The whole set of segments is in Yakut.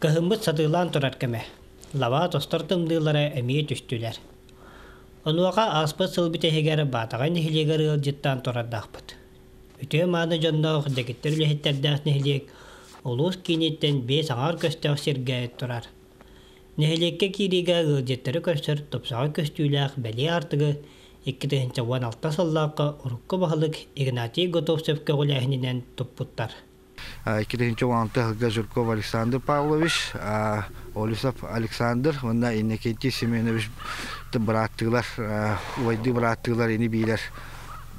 Кыһыммыт сатыылаан турар кэмэ. Лабаа тостор тымныылара эмиэ түстүлэр. Онуоха ааспыт сыл бүтэһигэр Баатаҕай нэһилиэгэр ыалдьыттаан турардаахпыт. Үтүө-мааны дьонноох, дэгиттэр үлэһиттэрдээх нэһилиэк улуус кииниттэн биэс аҥаар көстөөх сиргэ турар. Нэһилиэккэ киириигэ ыалдьыттары көрсөр тупсаҕай көстүүлээх бэлиэ аартыгы 2016 сыллаахха урукку баһылык Игнатий Готовцев көҕүлээһининэн туппуттар. 2016 сылга Жирков Александр Павлович, Олесов Александр уонна Иннокентий Семенович бырааттыылар, убайдыы бырааттыылар ини биилэр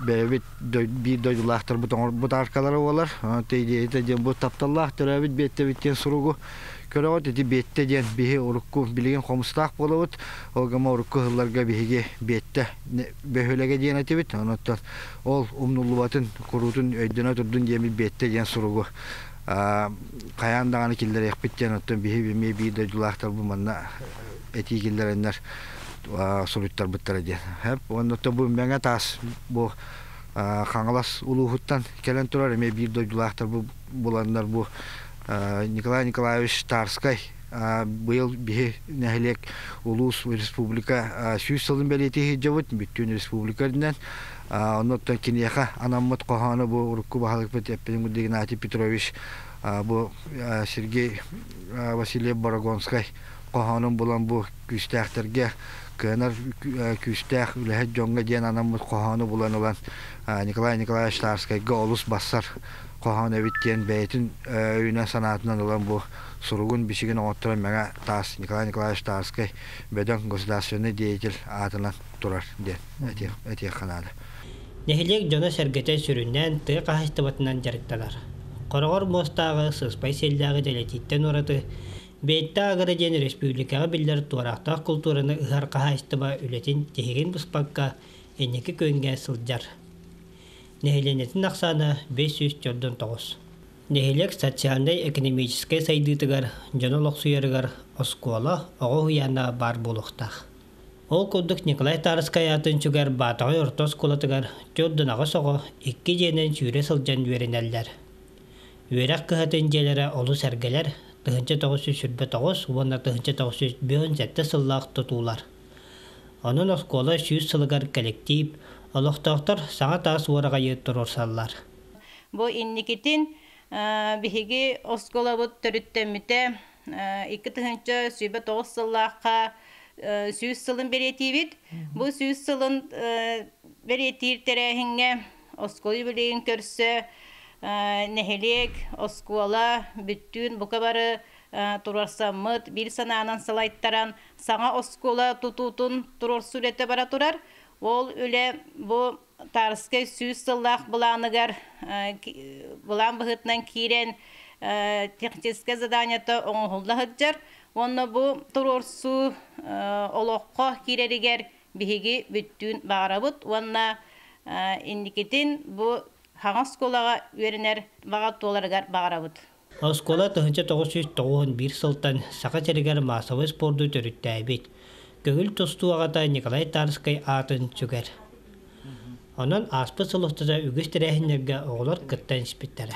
бэйэбит биир дойдулаахтарбыт оҥорбут аркалара буолар. Идеята диэн бу тапталлаах төрөөбүт биэттэбит диэн суругу көрөҕүт. Ити биэттэ диэн биһи урукку билигин хомустаах буолабыт. Ол гыма урукку сылларга биһиги биэттэ бөһүөлэгэ диэн этибит. Онон ол умнуллубатын, куруутун өйдөнө турдун диэммит биэттэ диэн суругу хайаан даҕаны киллэриэхпит диэн оттон биһи эмиэ биир дойдулаахтарбыт манна этии киллэрэннэр суруйтарбыттара диэн. Уонна бу Мэҥэ Таас бу Хаҥалас улууһуттан кэлэн турар эмиэ биир дойдулаахтарбыт буланнар бу Николай Николаевич Тарскай быйыл биһи нэһилиэк улуус республика 100 сылын бэлиэтии сылдьабыт бүттүүн республика үрдүнэн оннуттан киниэхэ анаммыт хоһоону бу урукку баһылыкпыт Эппин Игнатий Петрович бу Сергей Васильев Борогонскай хоһоонун булан бу күүстээхтэргэ кыанар күүстээх үлэһит дьоҥҥо диэн анаммыт хоһоону булан ылан Николай Николаевич Тарскайга олус бассар хоһоон эбит диэн бэйэтин өйүнэн-санаатынан ылан бу суругун-бичигин оҥотторон Мэҥэ Таас Николай Николаевич Тарскай бөдөҥ государственный деятель аатынан турар диэн этиэххэ наада. Нэһилиэк дьоно-сэргэтэ сүрүннээн тыа хаһаайыстыбатынан дьарыктанар. Хороҕор муостааҕы сыспай сиэллээҕи дэлэтииттэн ураты Бэйэтэ Агро диэн өрөспүүбүлүкэҕэ биллэр туораахтаах култуураны ыһар хаһаайыстыба үлэтин тиһигин быспакка инники күөҥҥэ сылдьар. Нэһилиэнньэтин ахсаана 549. Нэһилиэк социальнай-экономическай сайдыытыгар, дьон олохсуйарыгар оскуола, оҕо уһуйаана баар буолуохтаах. Ол курдук Николай Тарскай аатын сүгэр Баатаҕай орто оскуолатыгар 48 оҕо икки дьиэнэн сүүрэ сылдьан үөрэнэллэр. Үөрэх кыһатын дьиэлэрэ олус эргэлэр, 1929 уонна 1957 сыллаах тутуулар. Онон оскуола 100 сылыгар кэлэктиип, олохтоохтор саҥа таас уораҕайы туруорсаллар. Бу инникитин биһиги оскуолабыт төрүттэммитэ 2009 сыллаахха 100 сылын бэлиэтиибит. Бу 100 сылын бэлиэтиир тэрээһиҥҥэ оскуола юбилейын көрсө нэһилиэк, оскуола бүттүүн бука бары туруорсаммыт, биир санаанан салайтаран саҥа оскуола тутуутун туруорсуу үлэтэ бара турар. Ол үлэ бу Тарскай 100 сыллаах былааныгар былаан быһыытынан киирэн техническэй заданиета оҥоһулла сылдьар. Уонна бу туруорсуу олоххо киирэригэр биһиги бүттүүн баҕарабыт уонна инникитин бу хаҥа оскуолаҕа үөрэнэр баҕа туоларыгар баҕарабыт. Оскуола 1991 сылтан Саха сиригэр маассабай спорду төрүттээбит, көҥүл тустуу аҕата Николай Тарскай аатын сүгэр. Онон ааспыт сыл устата үгүс тэрээһиннэргэ оҕолор кыттан испиттэрэ.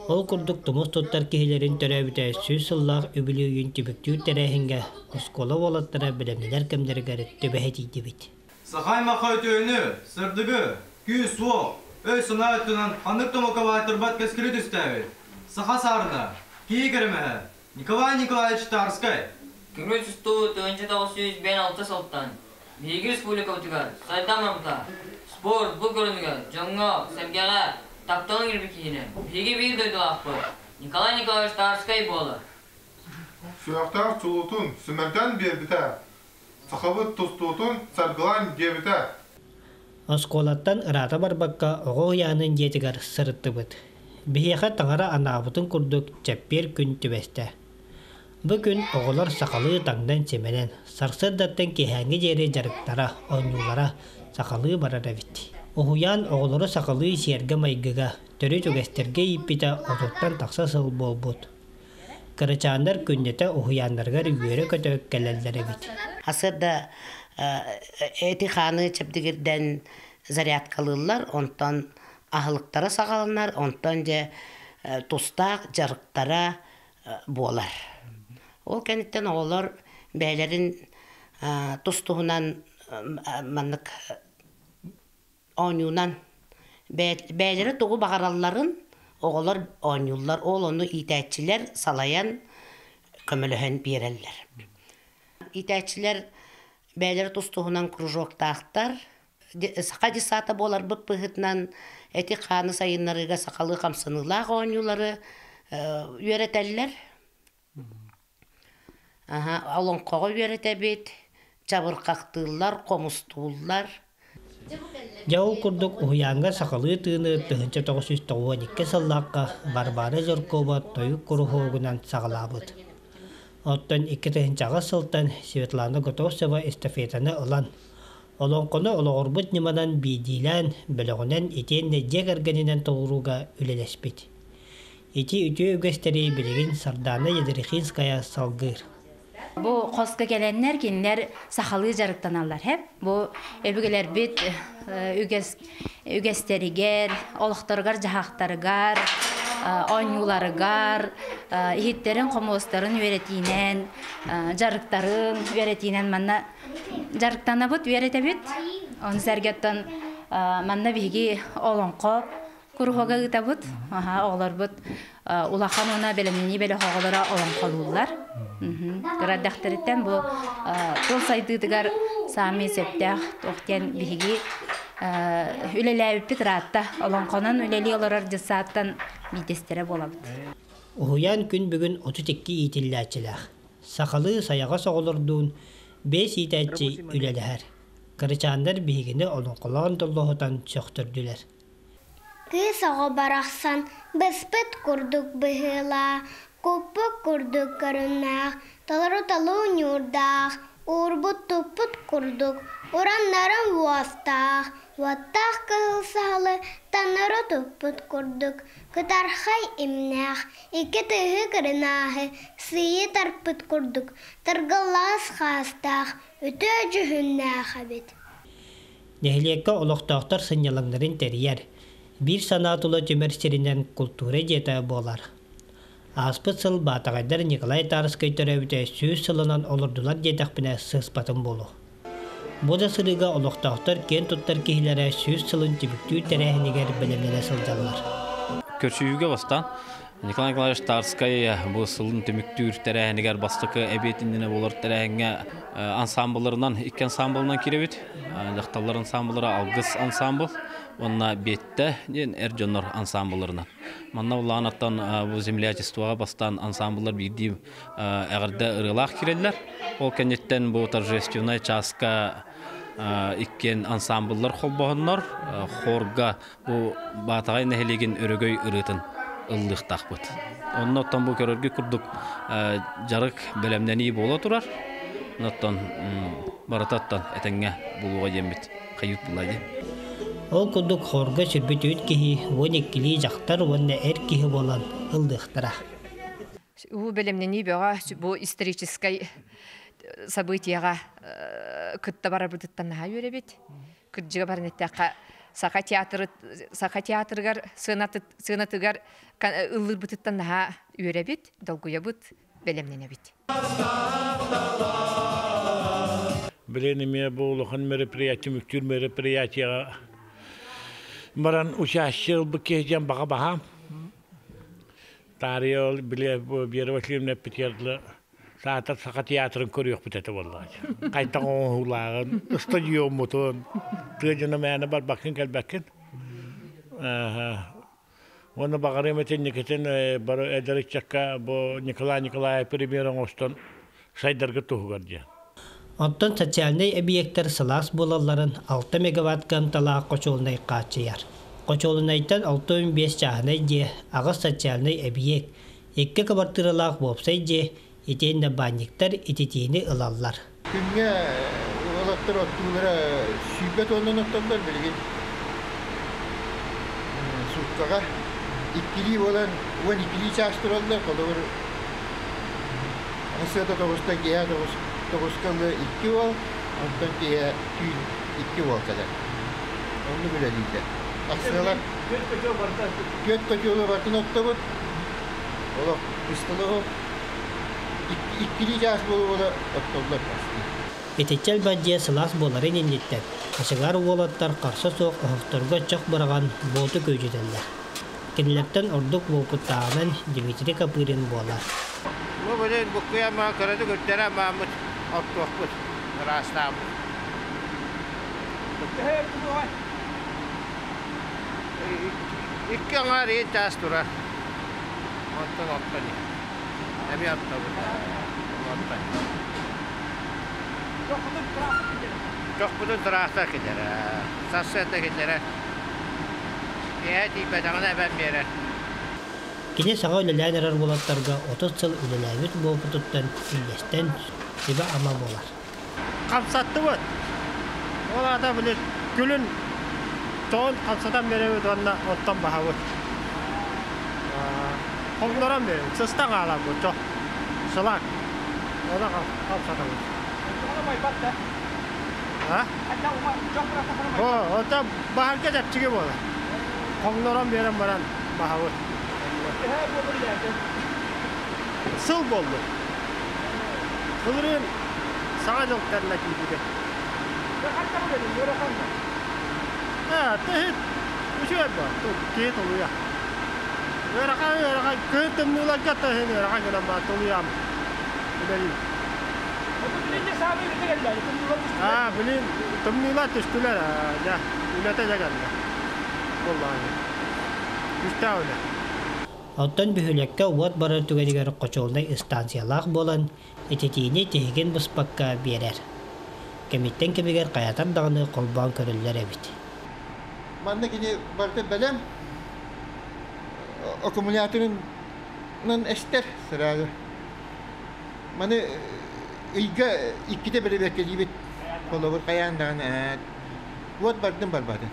Ол курдук тумус туттар киһилэрин төрөөбүтэ 100 сыллаах үбүлүөйүн түмүктүүр тэрээһиҥҥэ оскуола уолаттара бэлэмнэнэр кэмнэригэр түбэһэ тиийдибит. Саха аймахха үтүөнү, сырдыгы, күүс-уох, өй-санаа өттүнэн ханнык да омукка баайтарбат кэскили түстээбит саха саарына, кии кэрэмэһэ Николай Николаевич Тарскай. Көҥүл тустуу 1996 сылтан биһиги республикабытыгар сайдам амта, спорт бу көрүҥүгэр дьоҥҥо, сэргэҕэ тапталын киирбит киһини биһиги биир дойдулаахпыт Николай Николаевич Тарскай буолар. Сүрэхтээх чулуутун симэрдээн биэрбитэ, сахабыт тустуутун саргылаан диэбитэ. Оскуолаттан ыраата барбакка оҕо уһуйаанын дьиэтигэр сырыттыбыт. Биһиэхэ таҥара анаабытын курдук чэппиэр күн түбэстэ. Бу күн оҕолор сахалыы таҥнан-симэнэн, сарсыардаттан киэһээҥҥи диэри дьарыктара, оонньуулара сахалыы барар эбит. Уһуйаан оҕолору сахалыы сиэргэ-майгыга, төрүт үгэстэргэ ииппитэ 30-тан тахса сыл буолбут. Кырачааннар күннэтэ уһуйааннарыгар үөрэ-көтө кэлэллэр эбит. Сарсыарда эти-хааны чэбдигирдэн зарядкалыыллар, онтон аһылыктара саҕаланар, онтон дьэ тустаах дьарыктара. буолар. Ол кэнниттэн оҕолор бэйэлэрин тус-туһунан маннык оонньуунан бэйэлэрэ тугу баҕаралларын оҕолор оонньууллар, ол ону иитээччилэр салайан көмөлөһөн биэрэллэр. Иитээччилэр бэйэлэрэ тус-туһунан кружоктаахтар. Саха десанта буоларбыт быһыытынан эти-хааны сайыннарыыга сахалыы хамсаныылаах оонньуулары үөрэтэллэр. Олоҥхоҕо үөрэтэбит, чабырҕахтыыллар, хомустууллар. Дьэ ол курдук уһуйааҥҥа сахалыы тыыны 1992 сыллаахха Варвара Жиркова тойук куруһуогунан саҕалаабыт. Оттон 2008 сылтан Светлана Готовцева эстафетаны ылан, олоҥхону олоҕурбут ньыманан биирдиилээн, бөлөҕүнэн итиэннэ дьиэ кэргэнинэн толорууга үлэлэспит. Ити үтүө үгэстэри билигин Сардаана Ядрихинская салгыыр. Бу хоско кэлэннэр кинилэр сахалыы дьарыктаналлар. Хэп. Бу өбүгэлэрбит үгэс үгэстэригэр, олохторугар-дьаһахтарыгар, оонньууларыгар, иһиттэрин хомуостарын үөрэтиинэн, дьарыктарын үөрэтиинэн манна дьарыктанабыт, үөрэтэбит. Ону сэргэттэн манна биһиги олоҥхо Куруһуога ыытабыт. Оҕолорбут улахан уонна бэлэмнэнии бөлөх оҕолоро олоҥхолууллар. Кыра эрдэхтэриттэн бу тыл сайдыытыгар саамай сөптөөх туох диэн биһиги үлэлээбиппит ыраатта. Олоҥхонон үлэлии олорор дьыссааттан биирдэстэрэ буолабыт. Уһуйаан күн бүгүн 32 иитиллээччилээх. Сахалыы сайаҕас оҕолордуун биэс иитээччи үлэлэһэр. Кырачааннар биһигини олоҥхолоон доллоһутан сөхтөрдүлэр. Кыыс оҕо барахсан быспыт курдук быһыылаах, куппут курдук көрүҥнээх, толору талыы ньуурдаах, уурбут-туппут курдук ураннарын уостаах, уоттаах кыһыл саһылы таҥнары туппут курдук кытархай имнээх, икки тыһы кырынааһы сыыйа тарпыт курдук тыргыллаҕас хаастаах, үтүө дьүһүннээх эбит. Нэһилиэккэ олохтоохтор сынньалаҥнарын тэрийэр, биир санаа тула түмэр сиринэн култуура дьиэтэ буолар. Ааспыт сыл Баатаҕайдар Николай Тарскай төрөөбүтэ 100 сылынан олордулар диэтэхпинэ сыыспатым буолуо. Бу да сырыыга олохтоохтор киэн туттар киһилэрэ 100 сылын түмүктүүр тэрээһинигэр бэлэмнэнэ сылдьаллар. Көрсүһүүгэ бастаан Николай Николаевич Тарскай бу сылын түмүктүүр тэрээһинигэр бастакы эбиэтиннэнэ болор тэрээһиҥҥэ ансамбларынан икки ансамблынан киирэбит. Дьахталлар ансамблара Алгыс ансамбл уонна Биэттэ диэн эр дьоннор ансамбларынан. Манна улаанаттан бу землячествоҕа бастаан ансамбллар биирдии эҕэрдэ ырыалаах киирэллэр. Ол кэнниттэн бу торжественнай чааска иккиэн ансамбллар холбоһоннор хорга бу Баатаҕай нэһилиэгин өрөгөй ырыатын ыллыахтаахпыт. Онно оттон бу көрөргө курдук дьарык бэлэмнэнии буола турар. Оттон барытаттан этэҥҥэ булуоҕа диэммит хайыт була диэн. Ол курдук хорга сүрбүт үт киһи 12-лии дьахтар уонна эр киһи буолан ыллыахтара. Уу бэлэмнэнии бөҕө бу историческай событияға кытта барарбытыттан наһаа үөрэбит. Кырдьыга баран эттэххэ, Саха театры Саха театрыгар сыанатыгар ыллыырбытыттан наһаа үөрэбит, долгуйабыт, бэлэмнэнэбит. Билигин эмиэ бу улахан мероприятие, мүктүүр мероприятияҕа баран участие ылбыт киһи диэн баҕа баһаам. Таарыйа ол били Вера Васильевна эппитигэр саатар Саха театрын көрүөхпүт этэ буоллаҕа. Хайтах оҥоһуулааҕын, стадиоммутун, тыа дьоно мээнэ барбаккын кэлбэккин. Уонна баҕарыам этэ инникитин бары эдэр ыччакка бу Николай Николаев премьер оҥостон сайдарга туһугар диэн. Оттон социальнай эбийиэктэр сылаас буолалларын 6 мегаватт кыамталаах хочуолунай хааччыйар. Хочуолунайтан 65 чааһынай дьиэ, аҕыс социальнай эбийиэк, икки кыбартыыралаах уопсай дьиэ, итиэннэ баанньыктар ититиини ылаллар. Күҥҥэ уолаттар оттуулара 20 тоннан оттоллор билигин сууккаҕа иккилии буолан 12-лии чаас тураллар холобур сарсыарда 9-тан киэһэ 9-тоҕуска икки уол онтон киэһэ түүн икки уол кэлэр оннук үлэлииллэр ахсыалар түөрт котелу бартын оттобут. Олох бысталығы иккили чаас буолуола оттоллар бастыы. Итиччэ элбэх дьиэ сылаас буоларын инниттэн, хачыгаар уолаттар харса суох оһохторго чох быраҕан буоту күөдьүтэллэр. Кинилэртэн ордук уопуттааҕынан Дмитрий Копырин буолар. Бу билин буккуйа кыратык үрдэрэ мааммыт оттуохпут, ыраастаабыт. Икки аҥаар иин таас турар. Онтон оттон Эми оттобут. Оттон. Чохпутун тыраахтар китэрэ. Сарсыарда китэрэ. Киэһэ тиийбэтэҕинэ эбэн биэрэр. Кини саҥа үлэлээн эрэр уолаттарга 30 сыл үлэлээбит уопутуттан үллэстэн, сүбэ-ама буолар. Хамсаттыбыт. Ол аата били күлүн тоҕун хамсатан биэрэбит уонна оттон баһабыт. Хоҥнорон биэрэбит. Сыстан хааларбыт чох. Сылаак. Оны хамсатабыт. А? О, ото баһарга чэпчэки буолар. Хоҥнорон биэрэн баран баһабыт. Сыл буоллу. Былырыын Саҥа дьыл кэннэ киирбитэ. Ээ, тыһыт үчүгэй баар, киһи тулуйа. Ыарахан ыарахан, кыһын тымныыларга тыһын ыарахан гынан баар тулуйам үлэлиир. Аа, билин тымныылар түстүлэр, дьэ, үлэтэ дьэ кэллэ. Буоллаҕа. Күүстээх үлэ. Оттон бөһүөлэккэ уот барар түгэнигэр хочуолунай ыстаансыйалаах буолан, ититиини тиһигин быспакка биэрэр. Кэмиттэн кэмигэр хайатар даҕаны холбоон көрүллэр эбит. Манна кини барыта бэлэм аккумуляторынан эстэр сразу. Маны ыйга иккитэ бэрэбиэркэлиибит. Холобур хайаан даҕаны уот бардын барбатын.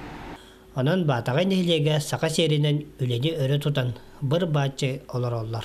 Онон Баатаҕай нэһилиэгэ саха сиэринэн үлэни өрө тутан, быр-бааччы олороллор.